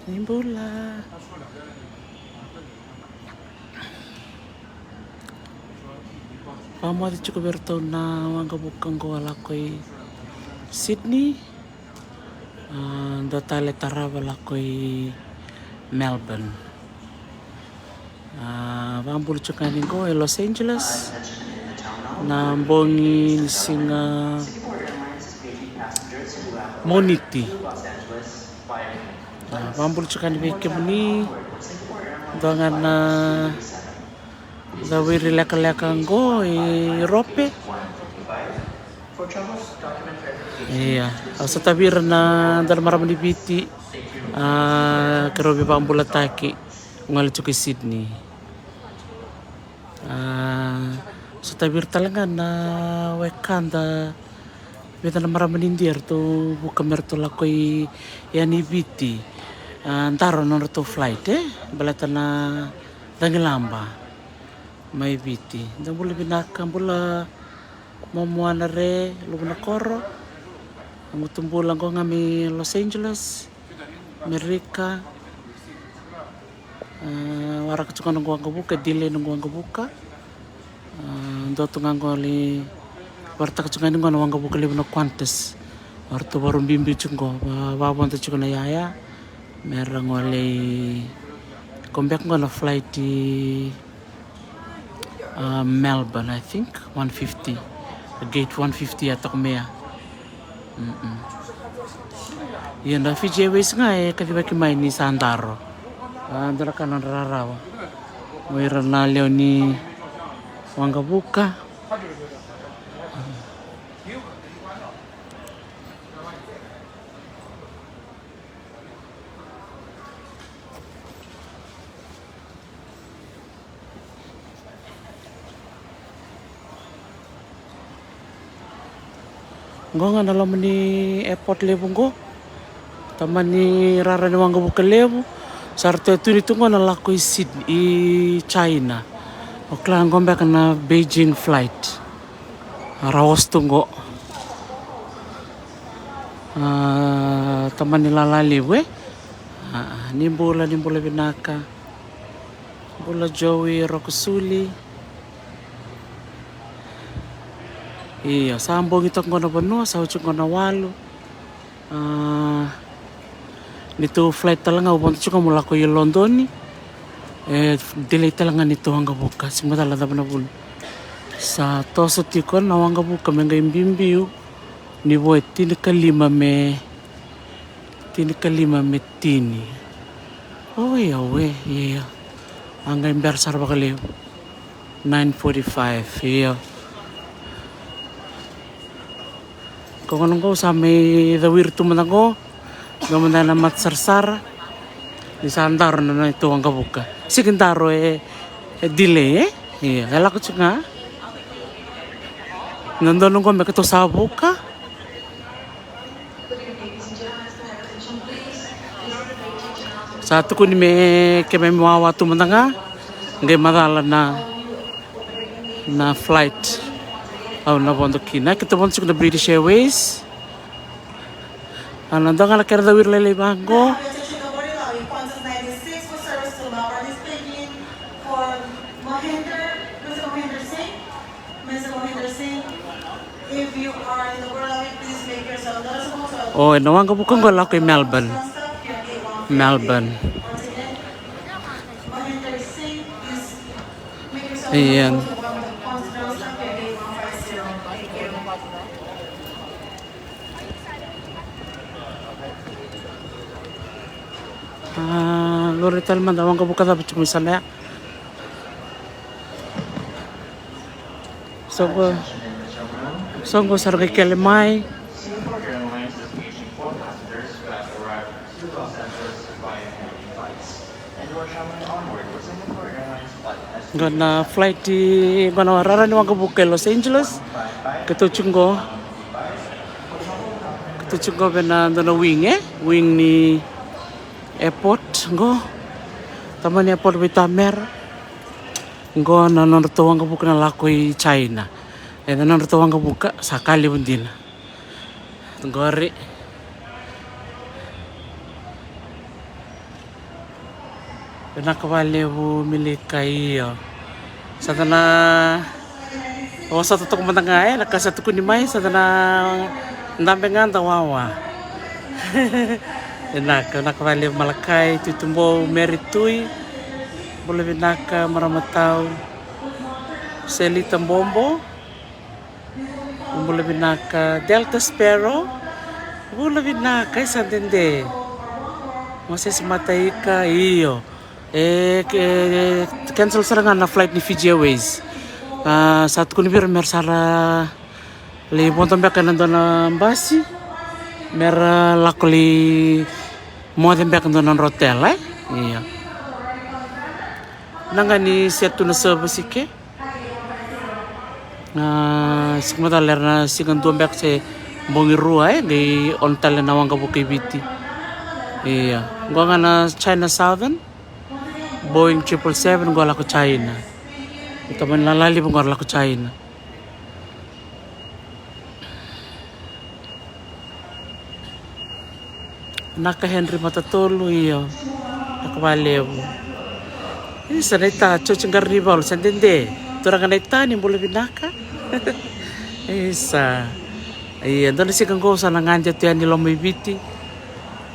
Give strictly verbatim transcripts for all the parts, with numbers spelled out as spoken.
Ni bula. Vakamoce tiko vei iratou na waqavuka qo a lako i Sydney. A, dua tale tarava lako i Melbourne. A, vakabula tiko ga ni qo e Los Angeles na bogi ni siga Moniti. A, vakabula tiko ga ni vei kemuni dua ga na cawiri lekaleka qo i Europe. Ia, au sa tavira na dua na marama ni Viti, a, keirau veivakabulataki, gole tiko i Sydney. A, sa tavira tale ga na wekada, vica na marama ni Idia ratou vuka me ratou lako i yani i Viti. A, daro na nodratou flight, e, baleta na cagilaba mai Viti. Da bula vinaka, bula momoana re, luvu na koro. Gutu bula qo ga mai Los Angeles, Amerika. A, waraka tiko na noqu waqavuka, delay na noqu waqavuka. A, dua tu ga qo lai warataka tiko ga ni qo na waqavuka levu na Qantas. Waratou varo biubiu tiko qo, va, vavoda tiko na yaya me ra qo lai, ko beka qo na flight i, a, Melbourne, I think, one fifty. Gate one fifty ya toko mai ya. Mm-mm. Ia na Fiji Airways ga e kacivaki mai ni sa daro. A, dua na ka nodra rarawa o ira na lewe ni waqavuka. Qo ga na loma ni airport levu qo. Tamani rara ni waqavuka levu. Sa ratou e tukuni tu qo na lako i Sydney, i China. O kila qo beka na Beijing flight. Ra oso tu qo. A, tamani lala levu, e. A, ni bula, ni bula vinaka. Bula Joey Rokosuli. Io, sa bogi toka qo na vanua, sa oti qo na walu. A, neitou flight tale ga au vodo tiko meu lako i Lodoni. E delay tale ga neitou waqavuka, sega ni macala cava na vuna. Sa toso tiko na waqavuka me qai biubiu ni vo e tinikalima me, tinikalima me tini. Oi, au e, ia. A qai bera sara vakalevu. Nine forty-five, ia. Ko gona qo sa mai cawiri tu mada qo. Dua mada na mata sarasara. Ni sa daro na neitou waqavuka. Sega ni daro e, e delay, e? Ia, e lako tiko ga. Na dodonu qo me keitou sa vuka. Sa tukuni me keimami wawa tu mada ga. Qai macala na, na flight au na vodo kina. Keitou vodo tiko na British Airways. A, na dua ga na kena cawiri lailai vaqo. O, ena waqavuka qo lako i Melbourne. Melbourne. Ia. A, lori tale mada, waqavuka cava tiko mai sala ya. Soqo, soqo sara qai kele mai. Qo na flight, qo na rara ni waqavuka e Los Angeles. Keitou tiko qo. Keitou tiko qo vei na dua na wing, e? Wing ni airport qo. Tamani airport vei Tamera. Qo na nodratou waqavuka na lako i China. E na nodratou waqavuka sa ka levu dina. Qori. Vinaka vakalevu Milika. Io, sa da na vosota toka mada ga, e, na ka sa tukuni mai, sa da na dabe ga da wawa. Vinaka, vinaka vakalevu Malakai, Tui Tubou, Mary Tui. Bula vinaka marama tau. Selita Bobo. Bula vinaka Delta Sparrow. Bula vinaka, e sa dede. Moses Mataika, io. E, e cancel sara ga na flight ni Fiji Airways. A, sa tukuni vei ira mera sa ra lai vodo beka ena dua na basi mera lako lai moce beka dua na nodra hotel, e? Io. Na ga ni se tu na service i ke. A, siga macala era na siga dua beka se bogi rua, e, qai on tale na waqavuka i Viti. Ia, qo ga na China Southern, Boeing triple seven, qo lako China. Ita mani lala levu qo lako China. Naka Henry Matatolu, io. Naka vakalevu. Isa, naita, Joji Qaranivalu, sa dede. Turaga naita, ni bula vinaka. Isa. Ia, dua na siga qo sa na gade tu yani loma i Viti.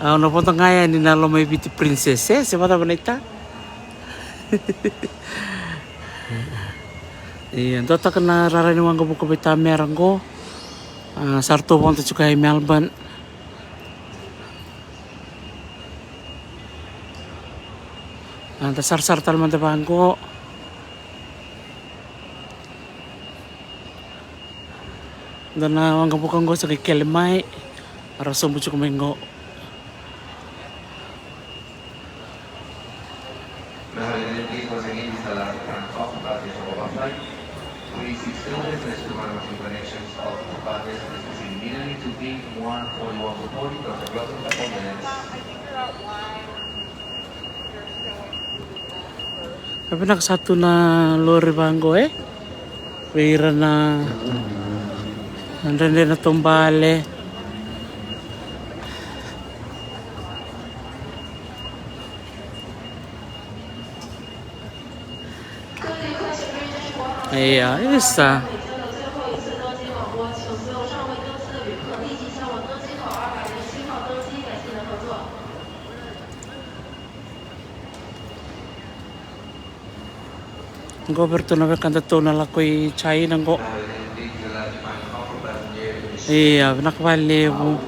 Au na vodo ga yani na loma i Viti Princess, e, se vakacava naita. Ia, dua taka na rara ni waqavuka vei tamera qo. A, sa ratou vodo tiko i Melbourne. A, da sarasara tale mada vaqo. Da na waqavuka qo sa qai kele mai. Ra sobu tiko mai qo. Vinaka, sa tu na lori vaqo, e? Vei ira na dredre na taubale. Ia, isa. Qo vei ratou na wekadatou na lako i China qo. Ia, vinaka vakalevu.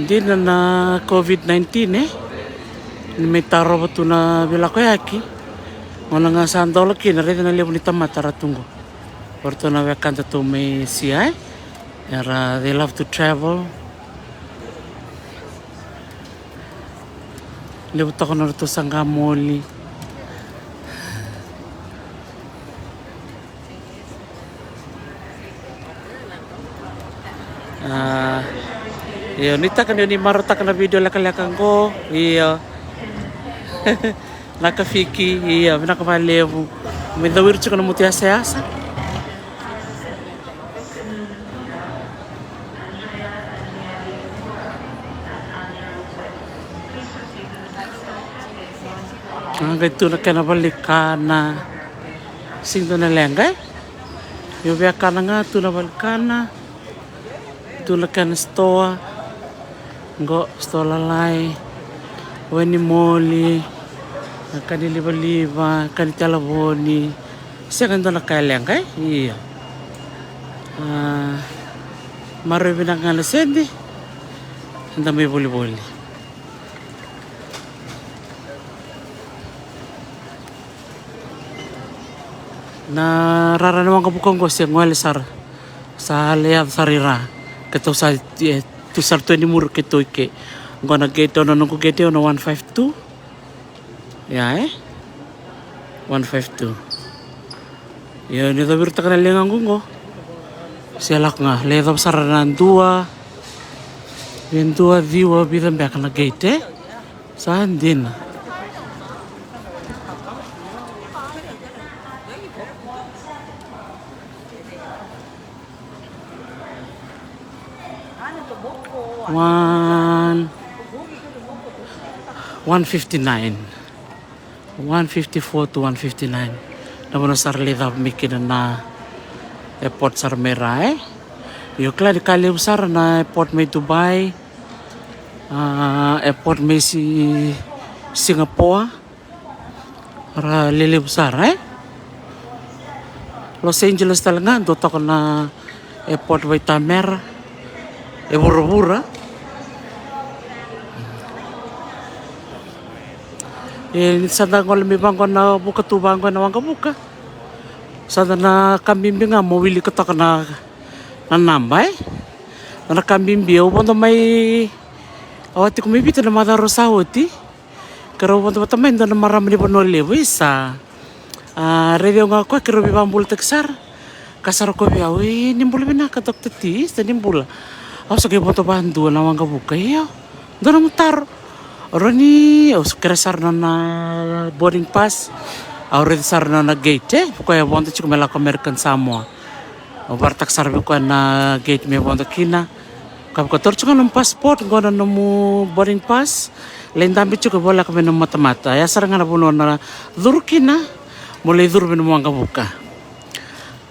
Dina na COVID nineteen, e? Ni mai tarova tu na veilakoyaki. Gauna ga sa dola kina, raica na levu ni tamata ra tu qo. O ratou na wekadatou mai Sia, e? Era, they love to travel. Levu toka na ratou saqa moli. A, io, nuitaka ni o ni marautaka na video lekaleka qo. Io. Naka Fiki, io, vinaka vakalevu. Me cawiri tiko na mutu yasayasa. A, qai tu na kena valenikana. Sega ni dua na leqa, e? Io, veiwekana ga tu na valenikana. Tu na kena sitoa. Qo sitoa lalai. Wai ni moli. Na ka ni livaliva, ka ni talevoni. Sega ni dua na ka e leqa, e? Io. A, maroroi vinaka ga na sede. Eda mai volivoli. Na rara ni waqavuka qo se gole sara. Sa lai yaco sara i ra. Keitou sa, e, tu sara tu e muri keitou i ke. Qo na gate, o na noqu gate, o na one five two. Ia, e? One five two. Io, ni caviritaka na ligaqu qo. Se lako ga, lai yacova sara na dua. Vei dua, ciwa, vica beka na gate, e? Sa dina. One, one fifty-nine. One fifty-four to one fifty-nine. Na vanua sara lai cava mai kina na airport sara mai ra, e? Io, kila ni ka levu sara na airport mai Dubai. Ah, airport mai si Singapore. Ra lelevu sara, e? Los Angeles tale ga dua toka na airport vaitamera. E vuravura. E, ni sa da gole mai vaqo na vuka tu vaqo na waqavuka. Sa da na ka bibi ga mo wilika toka na, na naba, e? Na ka bibi au vodo mai, au a tiko mai Viti na macawa rua sa oti. Keirau vodo vata mai dua na marama ni Vanua Levu, isa. A, raici au ga o koya, keirau veivakabulataki sara. Ka sara ko vei au, e, ni bula vinaka Doctor T, isa, ni bula. Au sa qai vodo vadua na waqavuka, io. Dua nomu taro. Roni, au sa kerea sara nona boarding pass. Au raica sara nona gate, e, ko koya e vodo tiko me lako American Samoa. Au vakaraitaka sara vei koya na gate me vodo kina. Ka vaka, taura tiko ga nomu passport, qo na nomu boarding pass. Lai dabe tiko, voleka vei nomu matamata. Ya sara ga na vanua o na curu kina mo lai curu vei nomu waqavuka.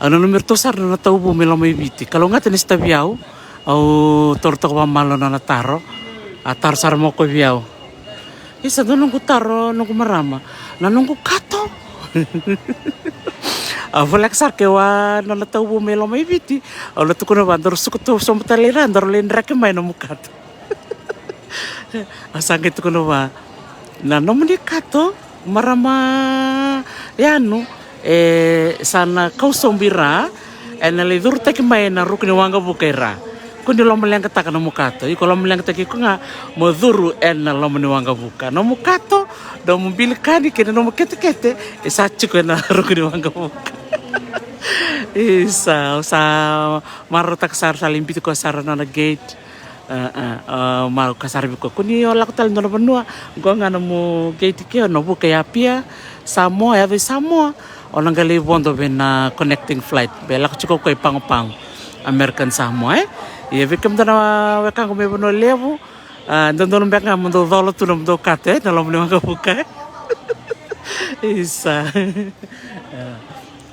Au nanumi iratou sara na nona tauvu mai Lomaiviti. Kalougata ni sotavi au, au taura toka vakamalua na nona taro. A taro sara mai o koya vei au. Isa, dua noqu taro, noqu marama, na noqu kato. Au voleka sara ke o a nona tauvu mai Lomaiviti. Au na tukuna vua, daru suka tu sobu tale i ra, daru lai dreke mai nomu kato. Au sa qai tukuna vua, na nomuni kato, marama Yanu, e, sa na kau sobu i ra, e na lai curutaki mai na ruku ni waqavuka i ra. Kua ni lomaleqataka nomu kato, iko lomaleqataki iko ga mo curu e na loma ni waqavuka. Nomu kato, nomu bilikani kei na nomu ketekete, e sa tiko e na ruku ni waqavuka. Isa, au sa marautaka sara, sa lai biuti koya sara na nona gate. A, a, a, marau ka sara vei koya. Kua ni o lako tale dua na vanua, qo ga nomu gate ke, o na vuka i Apia, Samoa, yaco i Samoa, o na qai lai vodo vei na connecting flight. Be lako tiko o koya i Pago Pago, American Samoa, e? Ia vei kemudou na wekaqu mai Vanua Levu, a, dodonu beka ga mo dou cola tu na nomudou kato, e? Na loma ni waqavuka, e? Isa.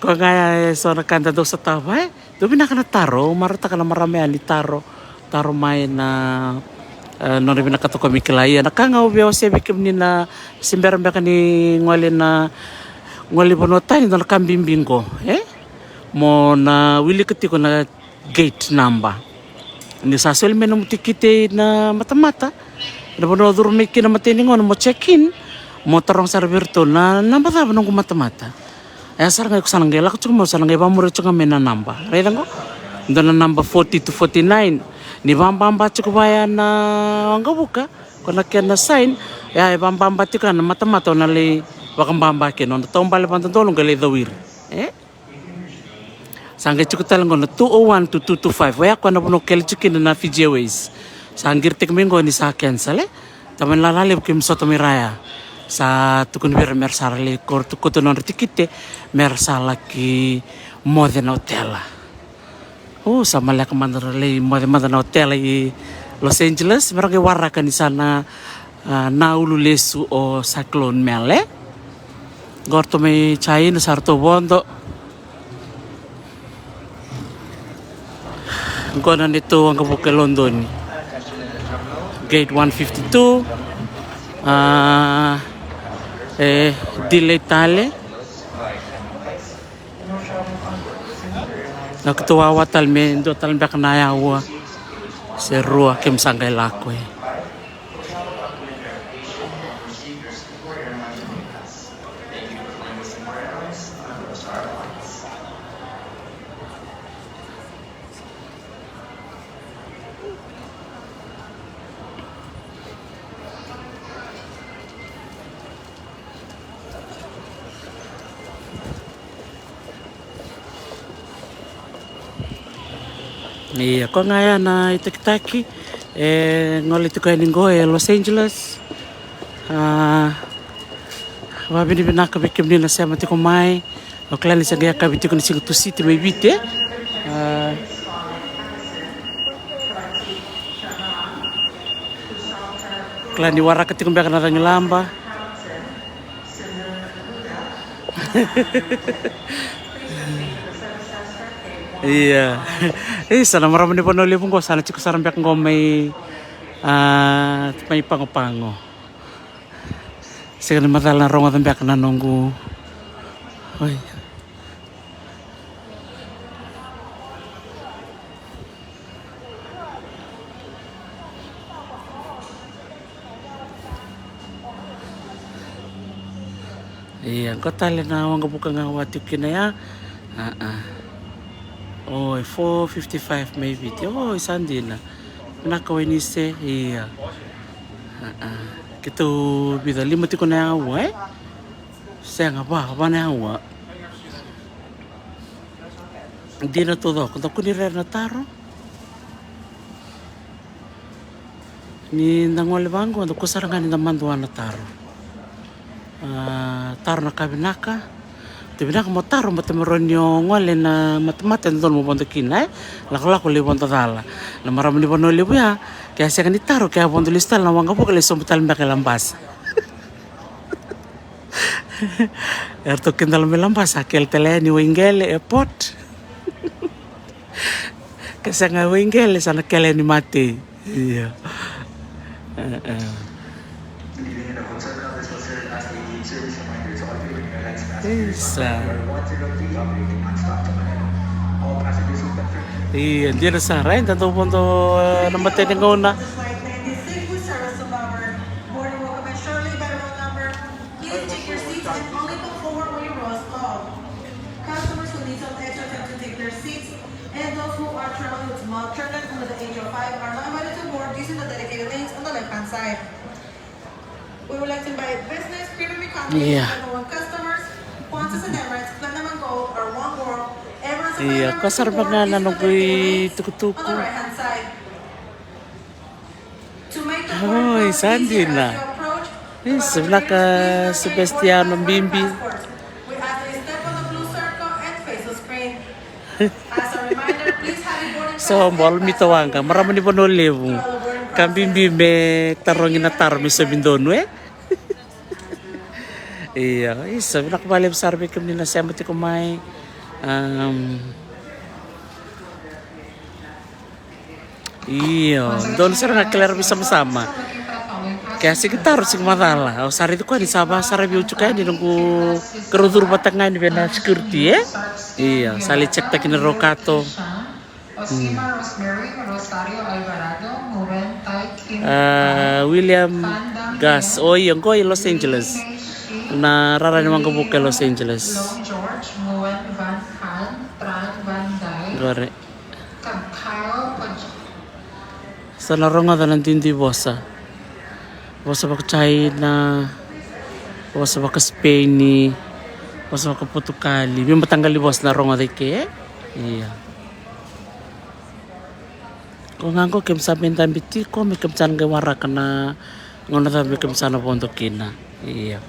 Koya ga ya e so na ka da dau sotava, e? Dua vinaka na taro, au marautaka na marama ya ni taro, taro mai na, e, nona vinakata o koya me kila. Ia na ka ga au via wasea vei kemuni na se bera beka ni gole na, gole i vanua tani, dua na ka bibi qo, e? Mo na wilika tiko na gate number. Ni sa soli mai nomu tikite i na matamata, na vanua o curu mai kina matai ni gauna mo check in, mo taroga sara vei iratou, na naba cava noqu matamata. E ya sara ga iko sa na qai lako tiko mai, sa na qai vakamuria tiko ga mai na naba. Raica qo, dua na naba forty to forty-nine. Ni vakababa tiko vaya na waqavuka, ko na kena sign, ya e vakababa tiko ya na matamata o na lai vakababa kina, o na taubale vakadodonu qai lai cowiri. E? Sa qai tiko tale qo na two oh one to two two five. Oya koya na vanua o kele tiko kina na Fiji Airways. Sa qiritaki mai qo ni sa cancel, e? Tamani lala levu keimami sota mai ra ya. Sa tukuni vei ira me ra sa ra lai kauta, kauta nodra tikite me ra sa laki moce na otela. O, sa maleka mada ra lai moce mada na otela i Los Angeles, me ra qai waraka ni sa na, a, na ulu lesu o Cyclone Mel, e? Qo ratou mai China, sa ratou vodo. Qo na neitou waqavuka e Lodoni. Gate one fifty-two. A, e delay tale. Na keitou wawa tale me dua tale beka na aua se rua keimami sa qai lako, e. Ia, koya ga ya na itakitaki e gole tiko yani qo e Los Angeles. A, vakavinavinaka vei kemuni na sema tiko mai. Au kila ni se qai yakavi tiko ni siga Tusiti mai Viti, e? A, Kila ni waraka tiko beka na cagilaba. Ia. Isa, na marama ni Vanua Levu qo sa na tiko sara beka qo mai, a, mai Pago Pago. Sega ni macala na rogoca beka na noqu. Oi. Ia, qo tale na waqavuka ga au a tiko kina ya. A, a. Oi, four fifty-five mai Viti. Oi, sa dina. Vinaka Wainise, ia. A, a. Keitou vica, lima tiko na aua, e? Sega, va, va na aua. Dina taucoko, da kua ni rere na taro. Ni da gole vaqo, da kua sara ga ni da madua na taro. A, taro na ka vinaka. Te vinaka mo taro, baleta me rawa ni o gole na matemate e dodonu mo vodo kina, e? Lakolako lai vodo cala. Na marama ni Vanua Levu ya, ke a sega ni taro, ke a vodo lesu tale na waqavuka, lai sobu tale beka i Labasa. Eratou kidala mai Labasa, kele tale yani Waiqele airport. Ke sega Waiqele, sa na kele yani Matei. Ia. E, e. Isa. Ia, dina sara, e, da dau vodo, e, na matai ni gauna. Please check your seats and only come forward when your roll is called. Customers who need some extra time to take their seats and those who are traveling with small children under the age of five are not invited to board using the dedicated lanes on the left-hand side. We would like to invite business, premium economy, Yeah. and one customers, Qantas and Emirates, Platinum and Gold, or One World, Emirates and Ia, Platinum ko sara to board beka na using the noqu dedicated lanes on the itukutuku. Right-hand side. Oi, sa dina. Isa, vinaka Sebastiano Bibi. So, bolo mita waqa, marama ni Vanua Levu. Ka bibi me tarogi na taro me sovi donu, e? Ia, isa, vinaka vakalevu sara vei kemuni na sema tiko mai. Am, Io, donu sara ga kele era veisamasama. Ke a sigi taro, sigi macala. Au sa raici koya ni sa vakasaravi au tiko yani noqu karau curu vata ga yani vei na security, e? Io, sa lai check taki na rau kato. Hmm. Ah, William Gas. O io, qo i Los Angeles. Na rara ni waqavuka e Los Angeles. Qori. Sa na rogoca na duidui vosa. Vosa vaka China, vosa vaka Spain, vosa vaka Portugal. Veimataqali vosa na rogoca i ke. Ia. Ko ga qo keimami sa mai dabe tiko, me keimami sa na qai waraka na gauna cava me keimami sa na vodo kina. Ia.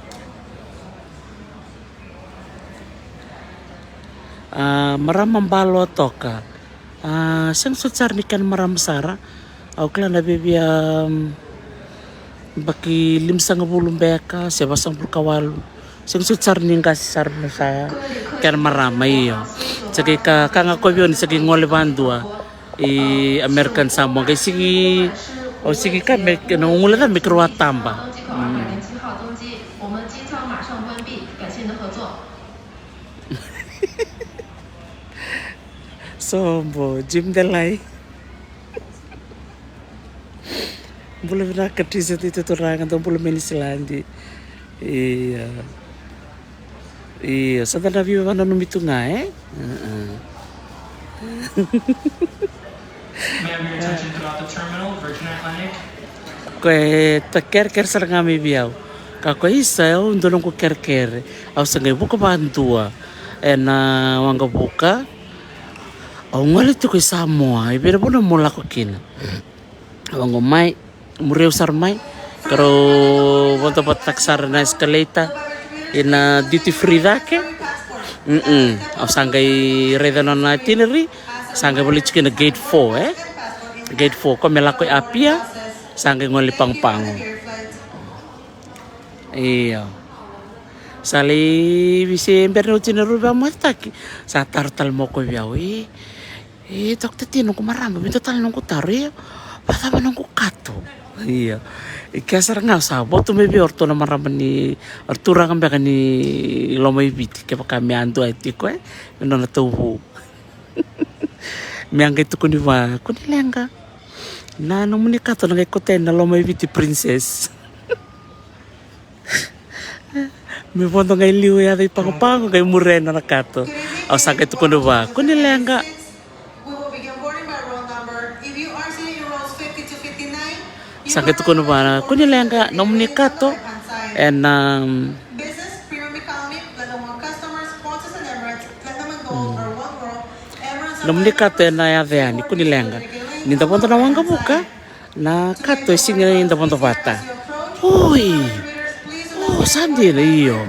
A, marama Balo toka. A, sega soti sara ni kena marama sara. Au kila na vevia, mm, baki limasagavulu beka se vasagavulu ka walu. Sega soti sara ni qase sara na sa kena marama, io. Sa qai ka, ka ga kovi au ni sa qai gole vadua i American Samoa. Qai sigi, au sigi ka me, na gule ca me keirau a taba. Mm. Sobo, Jim Delai. Bula vinaka Tisa, Tito Turaga, dou bula mai Niusiladi. Ia. Ia, sa da na veivakananumi tu ga, e? May I have your attention throughout the terminal, Virgin Atlantic? Ko e ta kerekere sara ga mai vei au. Ka ko isa, au dua noqu kerekere. Au sa qai vuka vadua ena waqavuka. Au gole tiko i Samoa, e vei na vanua mo lako kina. Au qo mai, muri au sara mai. Keirau vodo vata sara na escalator ina duty free cake. Mm-mm. Au sa qai raica na nona itinerary. Sa qai volai tiko ina gate four, e? Gate four, ko me lako i Apia. Sa qai gole Pago Pago. Io. Sa lai vise bera ni oti na ruva mocitaki. Sa taro tale mai o koya vei au, e, e, Dokta T, noqu marama, vitu tale noqu taro, io. Vacava noqu kato? Io. E kea sara ga sa votu mai vei au o ratou na marama ni, o ratou turaga beka ni Lomaiviti, kevaka me a dua e tiko, e, me nona tauvu. Me a qai tukuni vua, kua ni leqa. Na nomuni kato na qai kote na Lomaiviti Princess. Me vodo qai liu e yaco i Pago Pago qai muria na nona kato. Au sa qai tukuna vua, kua ni leqa. Sa qai tukuna vua, kua ni leqa, nomuni kato ena, um, nomuni kato ena yaco yani, kua ni leqa. Ni da vodo na waqavuka, na kato e sega ni da vodo vata. Oi. O, sa dina, io.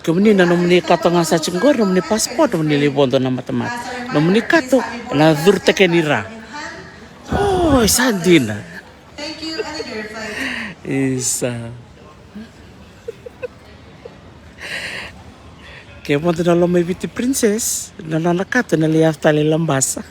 Kemuni na nomuni kato ga sa tiko qori, nomuni passport, nomuni lai vodo na matamata. Nomuni kato na curutaki ni ra. Oi, sa dina. Isa. Ke vodo na Lomaiviti Princess, na nona kato na lai yaco tale i Labasa.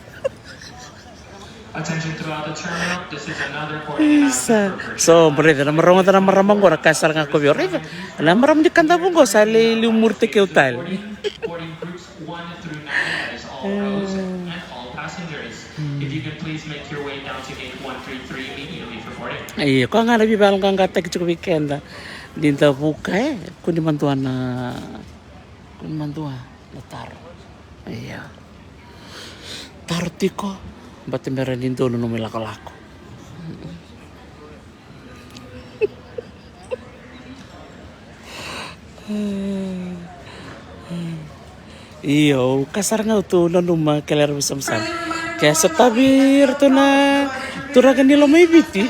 Attention throughout the terminal. This is another boarding announcement for Virgin Islands. Isa. So, raica, na marama, na marama qo na kaya sara ga ko vei au, raica, na marama ni Kadavu qo sa lai liu muritaki au tale. Boarding, boarding groups one through nine, that is all rows, and all passengers. If you can please make your way down to gate one three three immediately for boarding. Io, koya ga na veivakayaloqaqataki tiko vei keda. Ni da vuka, e, kua ni madua na, kua ni madua na taro. Io. Taro tiko, baleta me rawa ni donu nomu ilakolako. Io, au kaya sara ga au tu nanuma kele era veisamasama. Ke sotavi iratou na turaga ni Lomaiviti,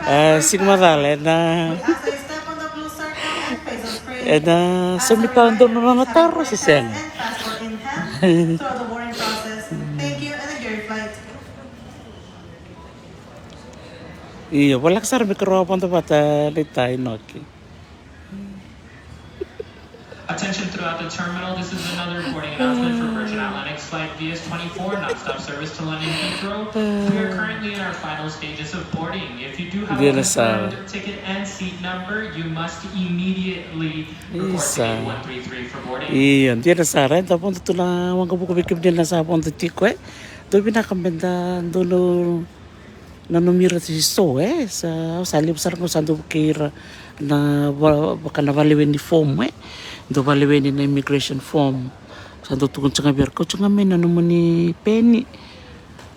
a, siga macala ena, ena saumi tale donu na nona taro se sega. Io, voleka sara me keirau a vodo vata lailai, Inoki. Attention throughout the terminal. This is another boarding announcement for Virgin Atlantic flight V S twenty-four, nonstop service to London Heathrow. We are currently in our final stages of boarding. If you do have a confirmed ticket and seat number, you must immediately report to gate one three three for boarding. Io, dina sara, eda vodo tu na waqavuka vei kemuni na sa vodo tiko, e. Dou vinaka me da donu nanumi ira eso, e, sa, sa levu sara ga au sa dau vukei ira na va-, vaka na valeweni form, e. Dau valeweni na immigration form. Sa dau tukuna tiko ga vei ira, kauta tiko ga mai na nomuni peni.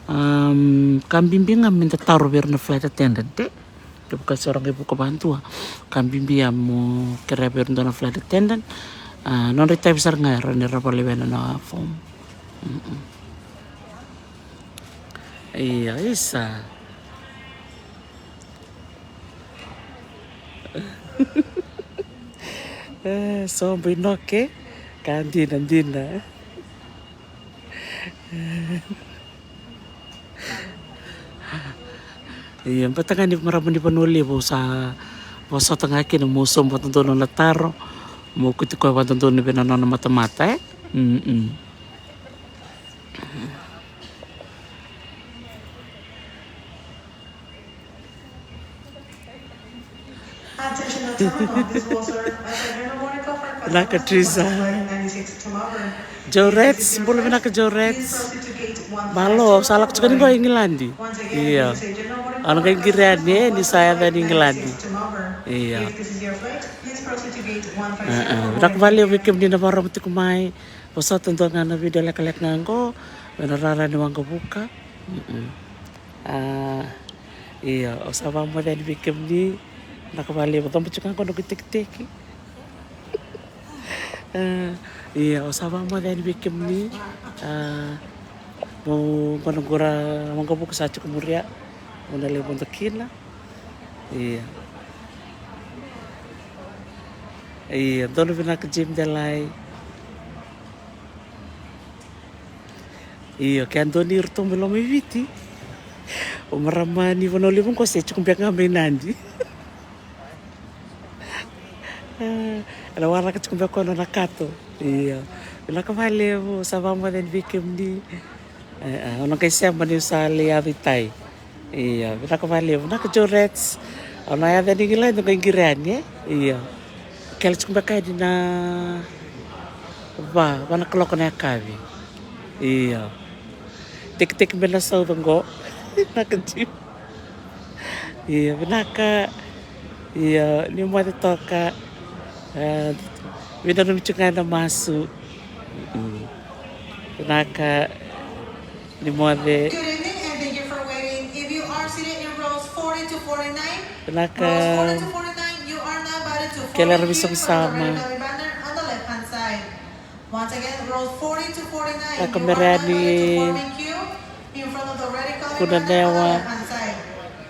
Am, ka bibi ga me da taro vei ira na flight attendant, e. Kevaka se o ra qai vuka vakadua, ka bibi ya mo kerea vei ira dua na flight attendant. A, nodra itavi sara ga era, ni ra valewena na form. Mm-mm. Ia, isa. E, sobu Inoki, ka dina, dina. Ia, baleta ga ni marama ni Vanua Levu, au sa vosota ga kina meu sobu vakadodonu na taro, meu kuti koya vakadodonu vei na nona matamata, e? Mm-mm. Vinaka Trisa. Joe Reds, bula vinaka Joe Reds. Malo, sa lako tiko ni qo i Igiladi. Ia. Au na qai qiri yani, e, ni sa yaco yani i Igiladi. Ia. E, e, vinaka vakalevu vei kemuni na vakarorogo tiko mai. Vosota dua ga na vidio lekaleka ga qo, me na rara ni waqavuka. Mm-mm. A, ia, au sa vakamoce yani vei kemuni. Vinaka vakalevu, coba tiko ga qo noqu itekiteki. A, ia, au sa vakamoce yani vei kemuni. A, mo qo noqu ra waqavuka sa tiko muria. Mo na lai vodo kina. Ia. Ia, donu vinaka Jim Delai. Io, ke a donu iratou mai Lomaiviti. O marama ni Vanua Levu qo se tiko beka ga mai Nadi. Ena waraka tiko beka o nona kato. Io. Vinaka vakalevu, sa vakamoce yani vei kemuni. E, e, au na qai sema niu sa lai yaco i tai. Io, vinaka vakalevu, vinaka Jorets. Au na yaco yani i Igiladi, au qai qiri yani, e? Io. Kele tiko beka yani na va, va na kaloko na yakavi. Io. Tekiteki mai na sauca qo. Vinaka Jim. Io, vinaka. Io, ni moce toka. E, vinaka, nanumi tiko ga ena masu. Mm. Vinaka, ni moce. Good evening and thank you for waiting. If you are seated in rows forty to forty-nine, Vinaka. Rows forty to forty-nine, you are now invited to form a queue in front of the Red Velvet banner on the left-hand side. Once again, rows forty to forty-nine, you are now invited to form a queue in front of the Red Velvet banner on the left-hand side.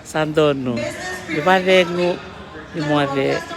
Sa donu. Business, pre-wedding, ni moce.